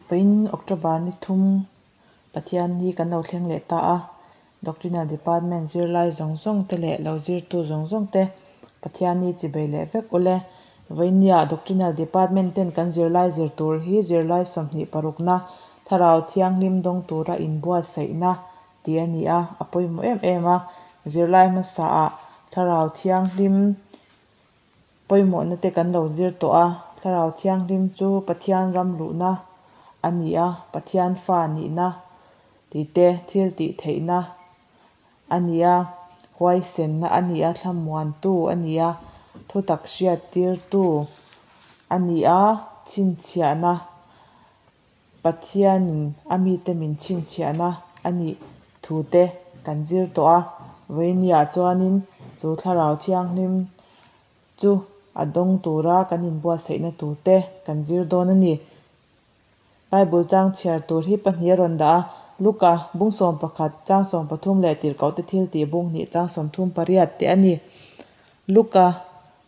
Vawiin October ni thum Pathian hi kan lo thleng leh ta a, Doctrinal Department zirlai zawng zawng te leh lo zirtu zawng zawng te Pathian hi chibei leh vek ule. Vawiin ah Doctrinal Department ten kan zirlai zir tur hi zirlai 26na Thlarau Thianghlim dawng tura inbuatsaihna tih a ni a, a pawimawh em em a. Zirlai hmasa ah Thlarau Thianghlim Pawimawhna te kan lo zir tawh a, Thlarau Thianghlim chu Pathian ram luhna a ni a, Pathian fa nihna tih te, thil tih theihna a ni a, huaisenna a ni a, thlamuantu a ni a, thutak hriattirtu a ni a, chhinchhiahna Pathianin a mite min chhinchhiahna a nih thu te kan zir tawh a, vawinia chuanin chu Thlarau Thianghlim chu a dawng tura kan inbuatsaihna tur te kan zir dawn a ni. Bible chang chhiar tur hi pahnih a rawn dah a, Luka bung 11 chang 13 leh Tirhkohte thiltih bung hnih chang 38 te a ni. Luka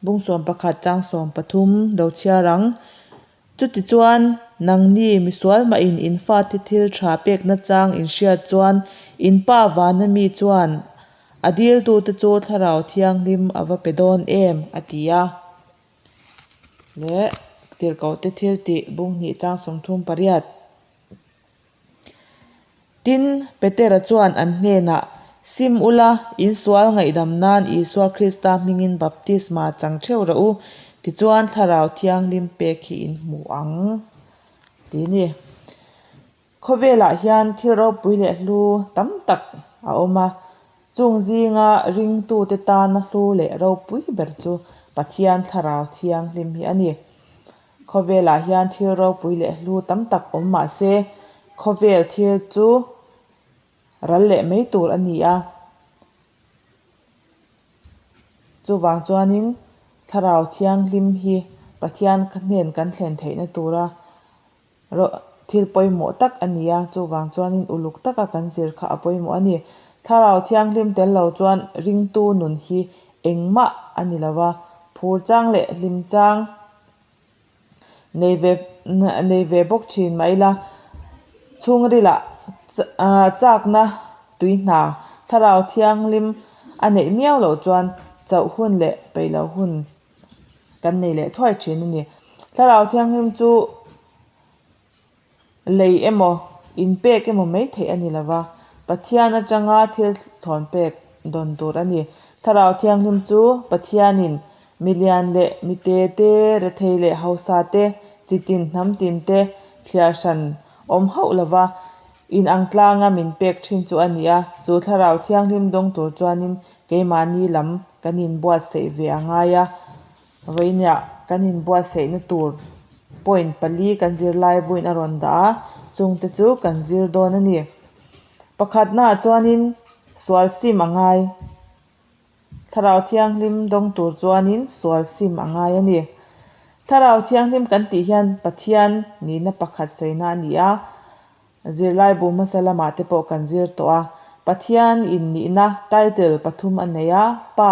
bung 11 chang 13 lo chhiar ang. Chutichuan, nangni misual mahin in fate thil tha pekna chang in hriat chuan in Pa vana mi chuan a diltute chu Thlarau Thianghlim a va pe dawn em? a ti a. Leh Tirhkohte thiltih bung hnih chang 38. Tin, Petera chuan an hnenah, Sim ula, in sual ngaihdam nan Isua Krista hmingin baptisma chang theuh rawh u, tichuan Thlarau Thianghlim pek hi in hmu ang, ti ni. Khawvelah hian thil ropui leh hlu tam tak a awm a, chung zinga ringtute tana hlu leh ropui ber chu Pathian Thlarau Thianghlim hi a ni. Khawvelah hian thil ropui leh hlu tam tak awm mah se, khawvel thil chu ral leh mai tur a ni a. Chuvang chuanin Thlarau Thianghlim hi Pathian hnen kan thlen theihna tura thil pawimawh tak a ni a, chuvang chuanin uluk taka kan zir kha a pawimawh a ni. Thlarau Thianghlim tel lo chuan ringtu nun hi engmah a ni lo va, phur chang leh hlim chang nei ve nei ve bawk thin mah ila chhungrilah chakna tui hna Thlarau Thianghlim a neih miau loh chuan chauh hun leh peih loh hun kan nei leh thuai thin a ni. Thlarau Thianghlim chu lei emaw, inpek emaw mai theih a ni lo va, Pathian atanga thil thawn pek dawn tur a ni. Thlarau Thianghlim chu Pathianin milian leh mite te, rethei leh hausa te, chitin hnam tin te thliar hran awm hauh lo va, inang tlanga min pek thin chu a ni a. Chu Thlarau Thianghlim dawng tur chuanin keimahni lam kan inbuatsaih ve a ngai a. Vawinia kan inbuatsaihna tur point pali kan zirlai buin a rawn dah a, chungte chu kan zir dawn a ni. Pakhatnaah chuanin sual sim a ngai. Thlarau Thianghlim dawng tur chuanin sual sim a ngai a ni. Thlarau Thianghlim kan tih hian Pathian nihna pakhat sawina a ni a. Zirlai bu hmasa lamah te pawh kan zir tawh a, Pathian in nihna title pathum a nei a, Pa,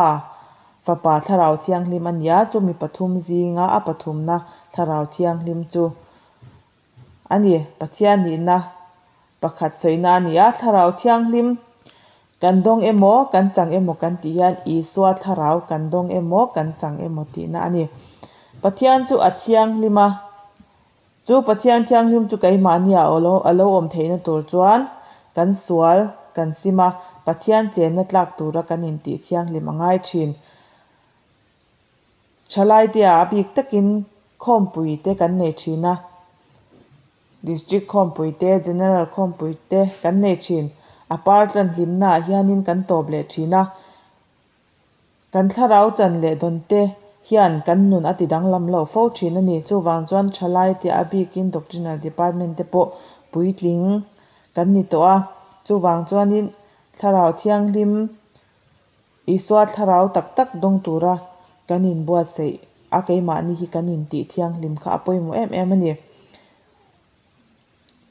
Fapa, Thlarau Thianghlim a nia, chumi pathum zinga a pathumna Thlarau Thianghlim chu a ni. Pathian nihna pakhat sawina a ni a, Thlarau Thianghlim kan dawng emaw, kan chang emaw kan tih hian Isua Thlarau kan dawng emaw, kan chang emaw tihna a ni. Pathian chu a thianghlim a. Chu Pathian Thianghlim chu keimahnia a lo awm theihna tur chuan kan sual kan sim a, Pathian chenna tlak tura kan intih thianghlim a ngai thin. Thalaite-ah a bik takin khawmpui te kan nei thin a, District khawmpui te, General khawmpui te kan nei thin. A par tlan hlimnaah hianin kan tawp leh thin a. Kan thlarau chan leh dawn te hian kan nun a ti danglam lo fo thin a ni. Chuvang chuan thalai te a bikin Doctrinal Department te pawh puitling kan ni tawh a. Chuvang chuanin Thlarau Thianghlim, Isua thlarau tak tak dawng tura kan inbuatsaih a keimahni hi kan intih thianghlim kha a pawimawh em em a ni.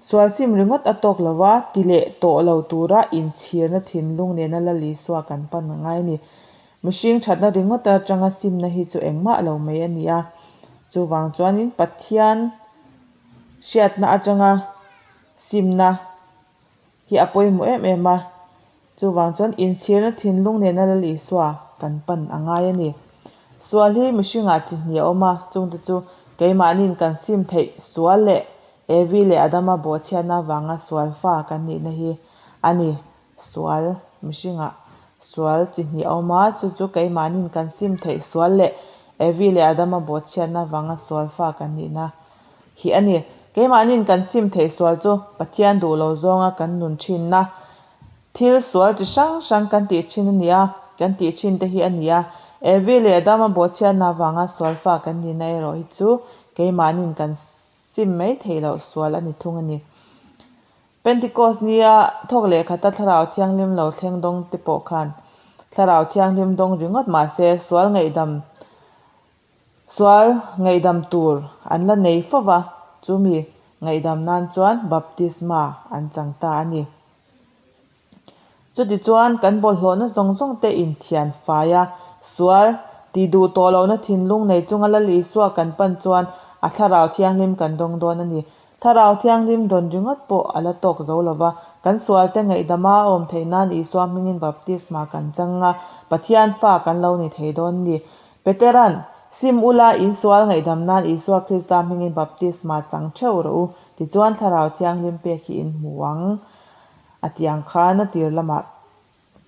Sual sim ringawt a tawk lo va, ti leh tawh lo tura inchhirna thinlung nena Lal Isua kan pan a ngai a ni. Mihring thatna ringawt atanga simna hi chu engmah lo mai a ni a. Chuvang chuanin Pathian Hriatna atanga simna hi a pawimawh em em a, chuvang chuan inchhirna thinlung nena Lal Isua kan pan a ngai a ni. Sual hi mihringah chi hnih a awm a, chungte chu keimahniin kan sim theih sual leh Evi leh Adama bawhchhiatna avanga sual fa kan nihna hi a ni. Sual mihringah sual chi hnih a awm a, chu chu keimahniin kan sim theih sual leh Evi leh Adama bawhchhiatna avanga sual fa kan nihna hi a ni. Keimahniin kan sim theih sual chu Pathian duh lo zawnga kan nun thinna thil sual chi hrang hrang kan tih thin a ni a, kan tih thin te hi a ni a. Evi leh Adama bawhchhiatna avanga sual fa kan nihna erawh hi chu keimahniin kan sim mai theih loh sual a ni thung a ni. Pentecost nia thawk leh khata Thlarau Thianghlim lo thleng dawng te pawh khan Thlarau Thianghlim dawng ringawt mahse sual ngaihdam Sual ngaihdam tur an la nei fo va, chumi ngaihdam nan chuan baptisma an chang ta a ni. Chutichuan kan bawlhhlawhna zawng zawng te inthian fai a, sual ti duh tawh lohna thinlung nei chunga Lal Isua kan pan chuan a Thlarau Thianghlim kan dawng dawn a ni. Thlarau Thianghlim dawn ringawt pawh a la tawk zo lo va, kan sualte ngaihdama a awm theih nan Isua hmingin baptisma kan chang a, Pathian fa kan lo ni thei dawn a ni. Petera'n, Sim ula, in sual ngaihdam nan Isua Krista hmingin baptisma chang theuh rawh u, tichuan Thlarau Thianghlim pek hi in hmu ang, a ti ang khan a tir lamah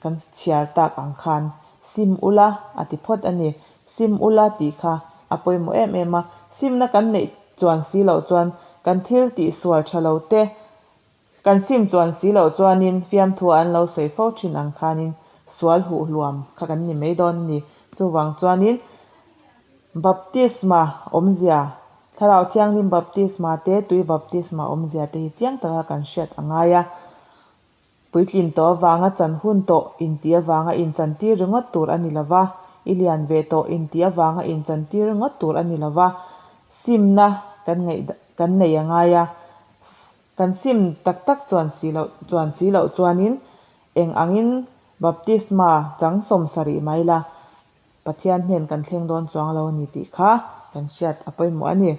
kan chhiar tak ang khan sim ula a ti phawt a ni. Sim ula tih kha a pawimawh em em a, simna kan neih chuan si loh chuan kan thil tihsual tha lo te Kan sim chuan si loh chuanin fiamthua an lo sawi fo thin ang khanin sual huh hluam kha kan ni mai dawn a ni. Chuvang chuanin Baptisma awmzia, Thlarau Thianghlim Baptisma te, Tui Baptisma awmzia te hi chiang taka kan hriat a ngai a. Puitlin tawh avanga chan hun tawh intih avanga inchantir ringawt tur a ni lova, i lian ve tawh intih avanga inchantir ringawt tur a ni lova, simna kan ngaih kan nei a ngai a. Kan sim tak tak chuan si loh chuan si loh chuanin eng angin baptisma chang 70 mai la Pathian hnen kan thleng dawn chuang lo a ni tih kha kan hriat a pawimawh a ni.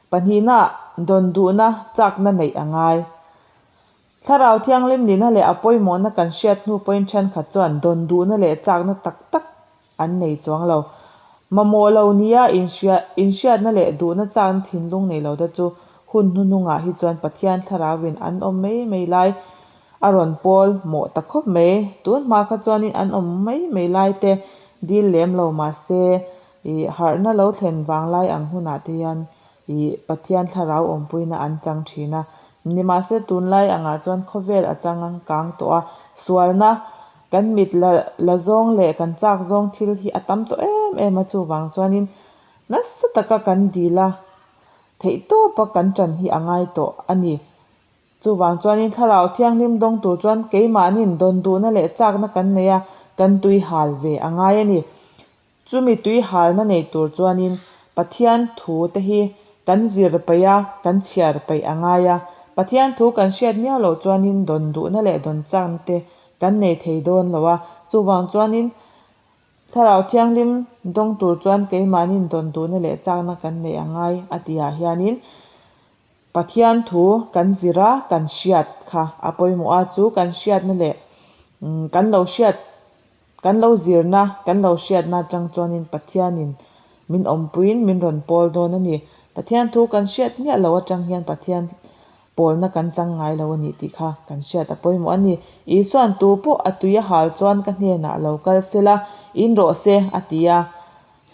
Pahnihna dawn duhna chakna neih a ngai. Thlarau Thianghlim nihna leh a pawimawhna kan hriat hnu pawhin thenkhat chuan dawn duhna leh chakna tak tak an nei chuang lo. Mamawh lo nia inhriatna leh duhna chakna thinlung nei lo te chu Hun hnuhnungah hi chuan Pathian thlarauin an awm mai mai lai a rawn pawl mawh ta khawp mai. Tun hma kha chuanin an awm mai mai lai te dil lem lo mahse ih harhna lo thlen vang lai ang hunah te hian ih Pathian thlarau awmpuina an chang thin a. Nimahse tunlai angah chuan khawvel a chang kang tawh a, sualna kan mit la la zawng leh kan chak zawng thil hi a tam tawh em em a chuvang chuanin nasa taka kan dil a. Theihtawpa kan ṭan hi a ngai tawh a ni. Chuvang chuanin Thlarau Thianghlim dawng tur chuan keimahnin dawn duhna leh chakna kan nei a, kan tui hal ve a ngai a ni. Chumi tui halna nei tur chuanin Pathian thu te hi kan zir peih a, kan chhiar peih a ngai a. Pathian thu kan hriat miau loh chuanin dawn duhna leh dawn chakna te kan nei thei dawn lo a. Chuvang chuanin Thlarau Thianghlim dawng tur chuan keimahnin dawn duhna leh chakna kan neih a ngai a tihah hianin Pathian thu kan zir a, kan hriat kha a pawimawh a, chu kan hriatna leh kan lo hriat, kan lo zirna, kan lo hriatna atang chuanin Pathianin min awmpuiin min rawn pawl dawn a ni. Pathian thu kan hriat miah lo atang hian Pathian Pawlna kan chang ngai lo a nih tih kha kan hriat a pawimawh a ni. Isua'n tu pawh a tui a hal chuan ka hnenah lo kal se la, in rawh se, a ti a.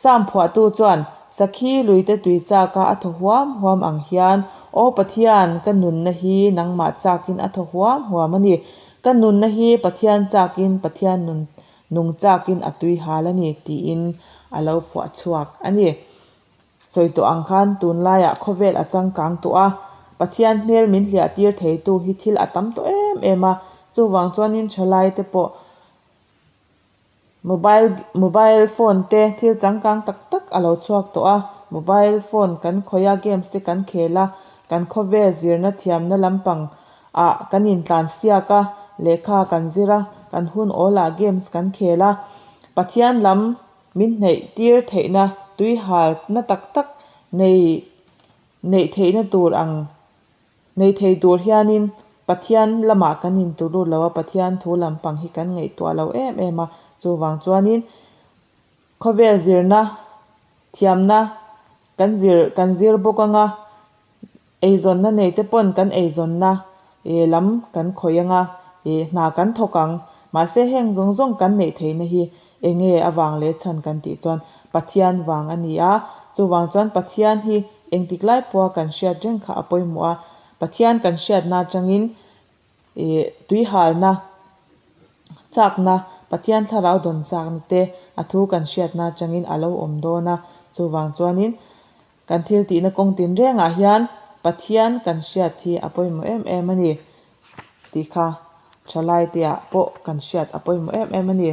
Sam phuahtu chuan, Sakhi luite tui chaka a thaw huam huam ang hian, Aw Pathian, ka nunna hi nangmah chakin a thaw huam huam a ni. Ka nunna hi Pathian chakin, Pathian nun nung chakin a tui hal a ni, tiin a lo phuah chhuak a ni. Sawi tawh ang khan tunlaiah khawvel a changkang tawh a, Pathian hmel min hliah tir theitu hi thil a tam tawh em em a, chuvang chuanin thalai te pawh mobile mobile phone te thil changkang tak tak a lo chhuak tawh a, mobile phone kan khawih a games te kan khel a, kan khawvel zirna thiamna lampang ah kan intlan siak a, lehkha kan zir a, kan hun awl ah games kan khel a, Pathian lam Min hneih tir theihna tui halna tak tak nei neih theihna tur ang nei thei tur hianin Pathian lamah kan intulut lo a, Pathian thu lampang hi kan ngaihtuah lo em em a, chuvang chuanin khawvel zirna thiamna kan zir kan zir bawk anga eizawnna nei te pawn kan eizawnna ih lam kan khawih anga ih hna kan thawk ang. Mahse heng zawng zawng kan neih theihna hi eng nge avang leh chhan kan tih chuan Pathian vang a ni a, chuvang chuan Pathian hi engtik lai pawha kan hriat reng kha a pawimawh a, Pathian kan hriatna atangin ih tuihalna chakna, Pathian thlarau dawn chakna te a thu kan hriatna atangin a lo awm dawn a, chuvang chuanin kan thil tihna kawng tinrengah hian Pathian kan hriat hi a pawimawh em em a ni tih kha thalai te ah pawh kan hriat a pawimawh em em a ni.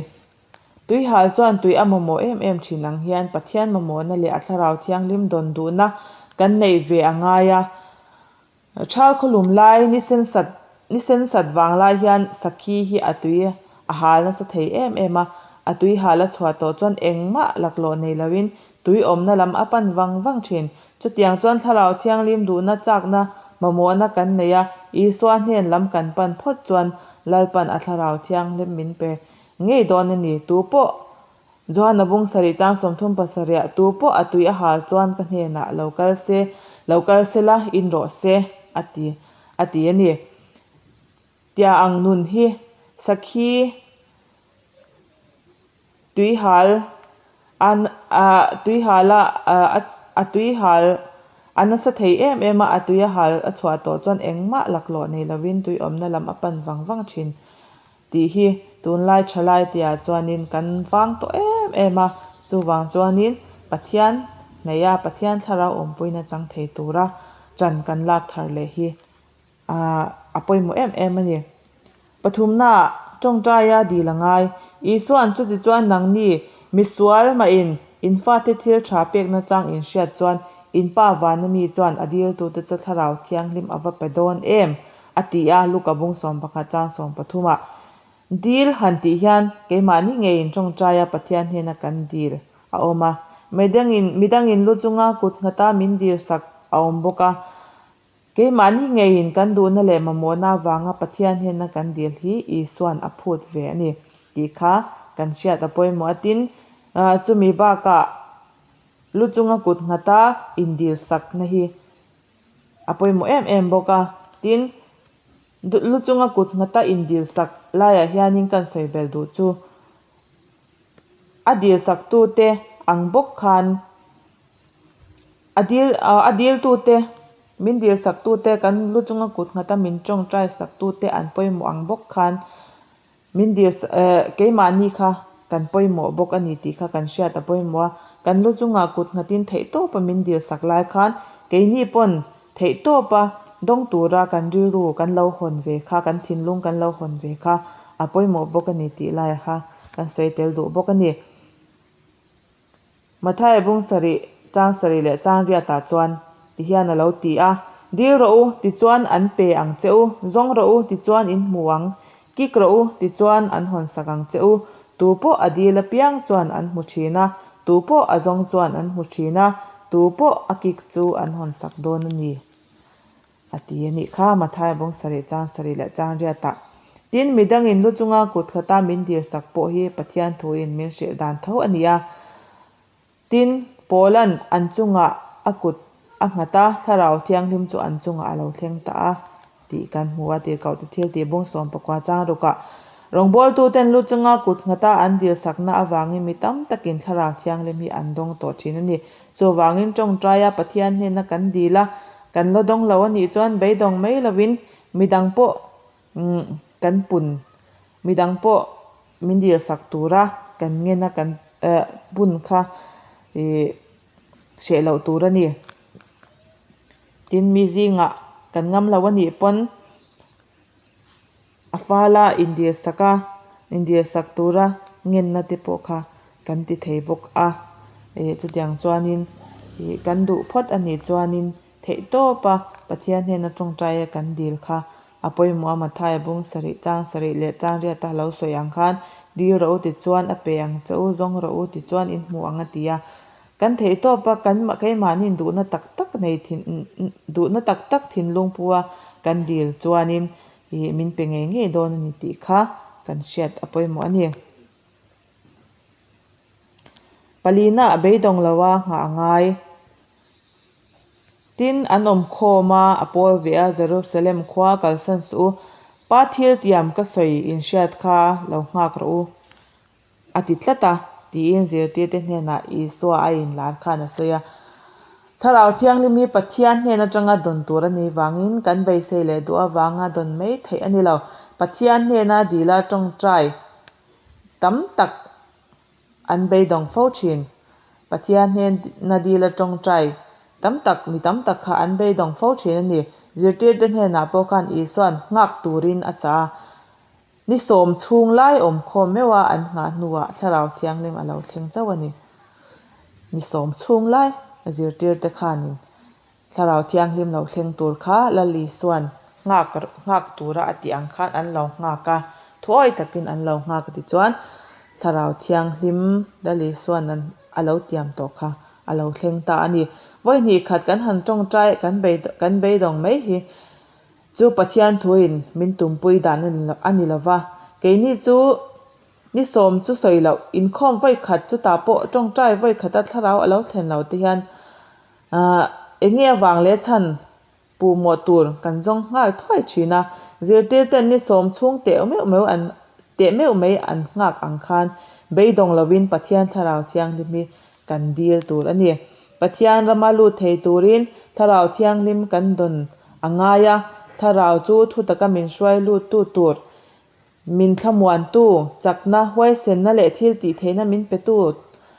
Tuihal chuan tui a mamawh em em thin ang hian Pathian mamawhna leh a thlarau thianghlim dawn duhna kan neih ve a ngai a. Thal khawlum lai ni sensat ni sensat vang lai hian sakhi hi a tui a hal nasa thei em em a, a tui hal a chhuah tawh chuan engmah laklawh nei loin tui awmna lam a pan vang vang thin. Chutiang chuan thlarau thianghlim duhna chakna mamawhna kan nei a, Isua hnen lam kan pan phawt chuan Lalpan a thlarau thianghlim min pe Ngei dawn a ni, tu pawh Johana bung sarih chang 37 ah tu pawh a tui a hal chuan ka hnenah lo kal se, lo kal se la, in rawh se, a ti, a ti a ni. Tia ang nun hi sakhi tui hal an ah tui hal a a tui hal a nasa thei em em a, a tui a hal a chhuah tawh chuan engmah laklawh nei lovin tui awmna lam a pan vang vang thin. Tih hi tunlai thalai tihah chuanin kan vang tawh em em a, chuvang chuanin Pathian hnaih a, Pathian thlarau awmpuina chang thei tura ṭan kan lak thar leh hi a pawimawh em em a ni. Pathumnaah tawngtaia dil a ngai. Isua'n chuti chuan nangni misual mahin in fate thil tha pekna chang in hriat chuan in pa vana mi chuan a diltute chu thlarau thianghlim a va pe dawn em? A ti a, Luka bung 11 chang 13 ah, Dil han tih hian keimahni ngeiin tawngtaia Pathian hnena kan dil a awm a, midangin midangin lu chunga kut nghata min dil sak a awm bawk a. Keimahni ngeiin kan duhna leh mamawhna avanga Pathian hnena kan dil hi Isua'n a phut ve a ni tih kha kan hriat a pawimawh a. Tin, chumi bakah lu chunga kut nghata indil sakna hi A pawimawh em em bawk a, tin, lu chunga kut nghata indil sak laiah hianin kan sawi bel duh chu a dil sak tute ang bawk khan a dil a dil tute min dil sak tute kan lu chunga kut nghata min tawngtai sak tute an pawimawh ang bawk khan Min dil keimahni kha kan pawimawh bawk a ni tih kha kan hriat a pawimawh a, kan lu chungah kut nghatin theihtawpa min dil sak lai khan keini pawn theihtawpa dawng tura kan rilru kan lo hawn ve kha, kan thinlung kan lo hawn ve kha a pawimawh bawk a ni tih lai kha kan sawi tel duh bawk a ni. Mathaia bung sarih, chang sarih leh chang riatah chuan ti hian a lo ti a, Dil rawh u, tichuan an pe ang che u, zawng rawh u, tichuan in hmu ang, kik rawh u, tichuan an hawn sak ang che u. Tu pawh a dil apiang chuan an hmu thin a, tu pawh a zawng chuan an hmu thin a, tu pawh a kik chu an hawn sak dawn a ni. A ti a nih kha, Mathaia bawng sarih chang sarih leh chang riatah. Tin, midangin lu chunga kut khata min dilsak pawh hi Pathian thuin min hrilh dan tho a ni a. Tin, Paula'n an chungah a kut a nghat a, Thlarau Thianghlim chu an chungah a lo thleng ta a tih kan hmu a, Tirhkohte thil tih bawng 19 chang rukah rawngbawltuten lu chunga kut nghata an dilsakna avangin mi tam takin Thlarau Thianghlim hi an dawng tawh thin a ni. Chuvangin tawngtaia Pathian hnena kan dil a, Kan la dawng lo a nih chuan beidawng mai lovin midang pawh kan pun, midang pawh min dilsak tura kan ngen a kan pun kha ih hreh loh tur a ni. Tin, mi zingah kan ngam lo a nih pawn A fala indilsak a, indilsak tura ngenna te pawh kha kan ti thei bawk a. Ih chutiang chuanin ih kan duh phawt a nih chuanin theihtawpa Pathian hnena tawngtaia kan dil kha a pawimawh a. Mathaia bung sarih chang sarih leh chang riata lo sawi ang khan dil rawh u tichuan a pe ang che u, zawng rawh u tichuan in hmu ang a ti a. Kan theihtawpa kan keimahni'n duhna tak tak nei thin duhna tak tak thinlung pu a. kan dil chuanin ih min pe ngei ngei dawn a ni tih kha kan hriat a pawimawh a ni. Palina a beidawng lo a nghah a ngai. Tin, an awm khawm a, a pawl ve a, Jerusalem khua kalsan suh u, Pa thil tiam ka sawi inhriat kha lo nghak rawh u, a ti tlat a, tiin zirtirte hnenah Isua a inlar khan a sawi a. Thlarau Thianghlim hi Pathian hnen atanga dawn tur a nih vangin kan beisei leh duh avanga dawn mai theih a ni lo. Pathian hnena dila tawngtai tam tak an beidawng fo thin. Pathian hnena dila tawngtai tam tak mi tam tak kha an beidawng fo thin a ni. Zirtirte hnenah pawh khan Isua'n nghak turin a chah a. Ni sawm chhung lai awm khawm meuh a an nghah hnuah Thlarau Thianghlim a lo thleng chauh a ni. Ni sawm chhung lai zirtirte khanin Thlarau Thianghlim lo thleng tur kha Lal Isua'n nghak nghak tura a tih ang khan an lo nghak a, thuawi takin an lo nghak a ti chuan Thlarau Thianghlim Lal Isua'n an a lo tiam tawh kha a lo thleng ta a ni. Vawi hnih khat kan han tawngtai kan bei kan beidawng mai hi Chu Pathian thuin min tumpui dan a ni lo va, keini chu ni sawm chu sawi loh, inkhawm vawi khat chutah pawh tawngtai vawi khata thlarau a lo thlen lo te hian eng nge avang leh chhan puhmawh tur kan zawng nghal thuai thin a. Zirtirten ni sawm chhung teh meuh meuh an teh meuh mai an nghak ang khan beidawng lovin Pathian thlarau thianghlim hi kan dil tur a ni. Pathian rama lut thei turin Thlarau Thianghlim kan dawn a ngai a, Thlarau chu thutaka min hruai luttu tur, min thlamuantu, chakna, huaisenna leh thil tih theihna min petu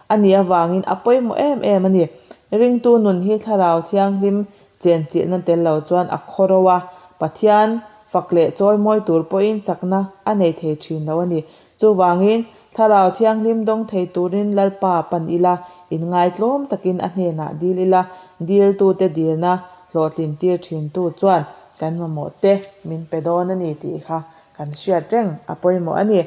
a nih avangin a pawimawh em em a ni. Ringtu nun hi Thlarau Thianghlim chenchilhna tel lo chuan a khawro a, Pathian fak leh chawimawi tur pawhin chakna a nei thei thin lo a ni. Chuvangin, Thlarau Thianghlim dawng thei turin Lalpa pan ila, inngaitlawm takin a hnenah dil ila, diltute dilna hlawhtlin tir thintu chuan kan mamawh te min pe dawn a ni tih kha kan hriat reng a pawimawh a ni.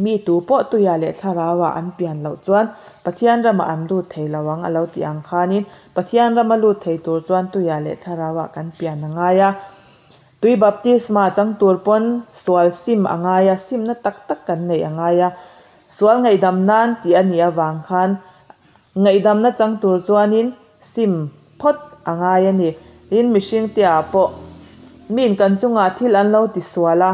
Mi tu pawh tuia leh thlarauah an pian loh chuan Pathian ramah an lut thei lo ang a lo tih ang khanin Pathian rama lut thei tur chuan tuia leh thlarauah kan pian a ngai a. Tui baptisma chang tur pawn sual sim a ngai a, simna tak tak kan neih a ngai a. Sual ngaihdam nan tih a nih avang khan ngaihdamna chang tur chuanin sim phawt a ngai a ni. Tin, mihring te ah pawh miin kan chungah thil an lo ti sual a,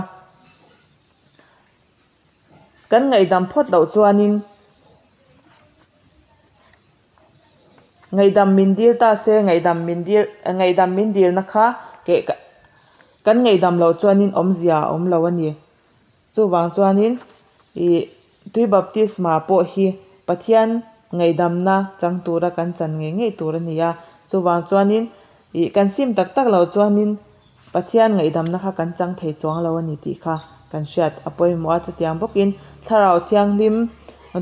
kan ngaihdam phawt loh chuanin, Ngaihdam min dil ta se, ngaihdam min dil ngaihdam min dilna kha keh kan ngaihdam loh chuanin awmzia a awm lo a ni. Chuvang chuanin ih tui baptisma pawh hi Pathian ngaihdamna chang tura kan chan ngei ngei tur a ni a. Chuvang chuanin ih kan sim tak tak loh chuanin Pathian ngaihdamna kha kan chang thei chuang lo a ni tih kha kan hriat a pawimawh a, chutiang bawkin Thlarau Thianghlim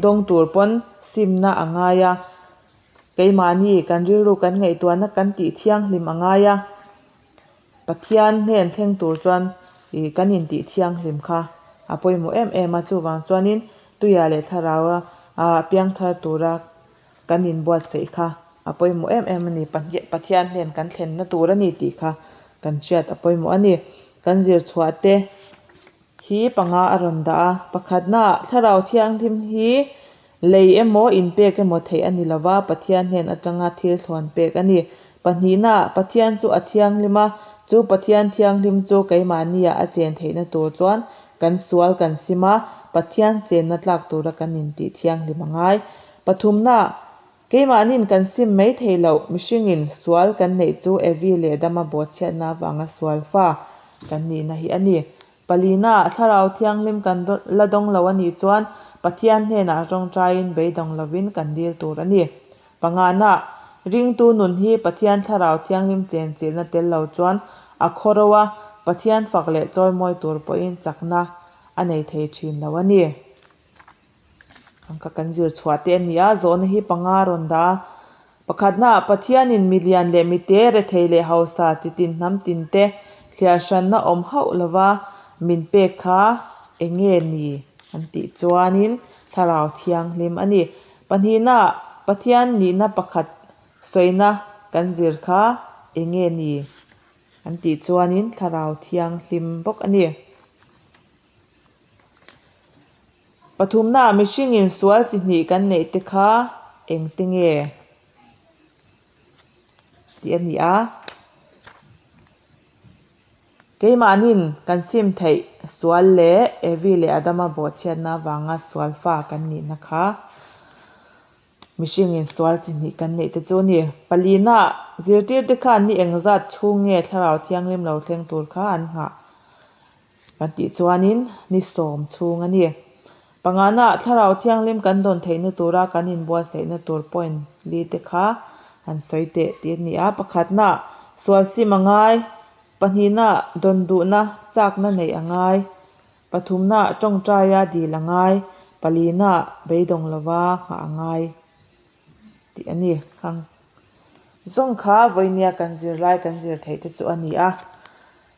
dawng tur pawn simna a ngai a, keimahni kan rilru kan ngaihtuahna kan tih thianghlim a ngai a, Pathian hnen thleng tur chuan ih kan intih thianghlim kha a pawimawh em em a, chuvang chuanin Tuia leh Thlaraua piangthar tura kan inbuatsaih kha a pawimawh em em a ni. Pathian hnen kan thlenna tur a ni tih kha kan hriat a pawimawh a ni. Kan zir chhuah te hi panga a rawn dah a, pakhatnaah Thlarau Thianghlim hi lei emaw inpek emaw theih a ni lova, Pathian hnen atanga thil thlawn pek a ni. Pahnihnaah Pathian chu a thianghlim a, chu Pathian thianghlim chu keimahniah a chen theihna tur chuan kan sual kan sim a, Pathian chenna tlak tura kan intih thianghlim a ngai. Pathumnaah Keimahnin kan sim mai thei loh, mihringin sual kan neih chu Evi leh Adama bawhchhiatna avanga sual fa kan nihna hi a ni. Palina, Thlarau Thianghlim kan la dawng lo a nih chuan Pathian hnenah tawngtaiin beidawng lovin kan dil tur a ni. Pangana, Ringtu nun hi Pathian Thlarau Thianghlim chenchilhna tel lo chuan a khawro a, Pathian fak leh chawimawi tur pawhin chakna a nei thei thin lo a ni. Angka kan zir chhuah te a ni a, zawhna hi panga a rawn dah a. Pakhatnaah Pathianin milian leh mite, rethei leh hausa, chitin hnam tin te thliar hranna awm hauh lova min pek kha eng nge ni an tih chuanin Thlarau Thianghlim a ni. Pahnihnaah Pathian nihna pakhat sawina kan zir kha eng nge ni? An tih chuanin Thlarau Thianghlim bawk a ni. Pathumnaah mihringin sual chi hnih kan neih te kha engte nge tih a ni a. Keimahnin kan sim theih sual leh Evi leh Adama bawhchhiatna avanga sual fa kan nihna kha mihringin sual chi hnih kan neih te chu a ni. Palina zirtirte khan ni engzat chhung nge Thlarau Thianghlim lo thleng tur kha an nghah Kan tih chuanin ni sawm chhung a ni. Pangana Thlarau Thianghlim kan dawn theihna tura kan inbuatsaihna tur point li te kha han sawi teh tih a ni a. Pakhatna, sual sim a ngai. Pahnihna, dawn duhna, chakna neih a ngai. Pathumna, tawngtaia dil a ngai. Palina, beidawng lova nghah a ngai tih a ni. Khang zawng kha vawinia kan zirlai kan zir theih te chu a ni a.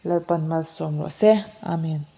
Lalpan malsawm rawh se. Amen.